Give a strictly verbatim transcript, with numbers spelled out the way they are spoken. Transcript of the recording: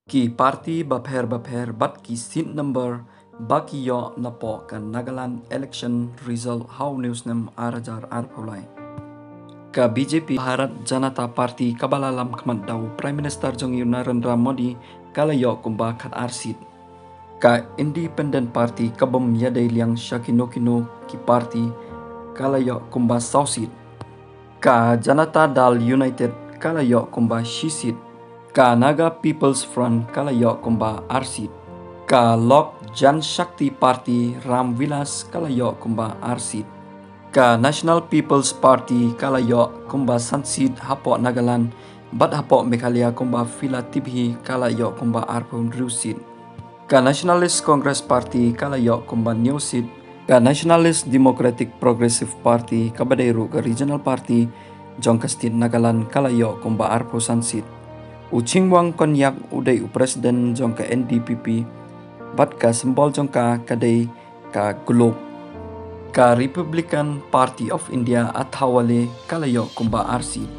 Ki party bapher bapher bad ki seat number ba ki ïoh napoh ka Nagaland election result ha une u snem ar hajar arphew lai. Ka B J P, Bharat Janata Party, kaba la lam khmat da u Prime Minister jong ngi u Narendra Modi, ka la ïoh kumba khatar seat. Ka Independent Party, ka bym ïadei liang sha kino kino ki party, ka la ïoh kumba saw seat. Ka Janata Dal United, ka la ïoh kumba shi seat. Ka Naga People's Front, ka la ïoh kumba ar seat. Ka Lok Janshakti Party, Ram Vilas, ka la ïoh kumba ar seat. Ka National People's Party, ka la ïoh kumba san seat hapoh Nagaland, bad hapoh Meghalaya kumba Fila Tibhi, ka la ïoh kumba arphew hynriew seat. Ka Nationalist Congress Party, ka la ïoh kumba hynñiew seat. Ka Nationalist Democratic Progressive Party, kaba dei ruh ka regional party jong ka state Nagaland, ka la ïoh kumba arphew san seat. U Chingwang Konyak u dei u president jong ka N D P P, bad ka symbol jong ka ka dei ka globe. Ka Republican Party of India, Athawale, ka la ïoh kumba ar seat.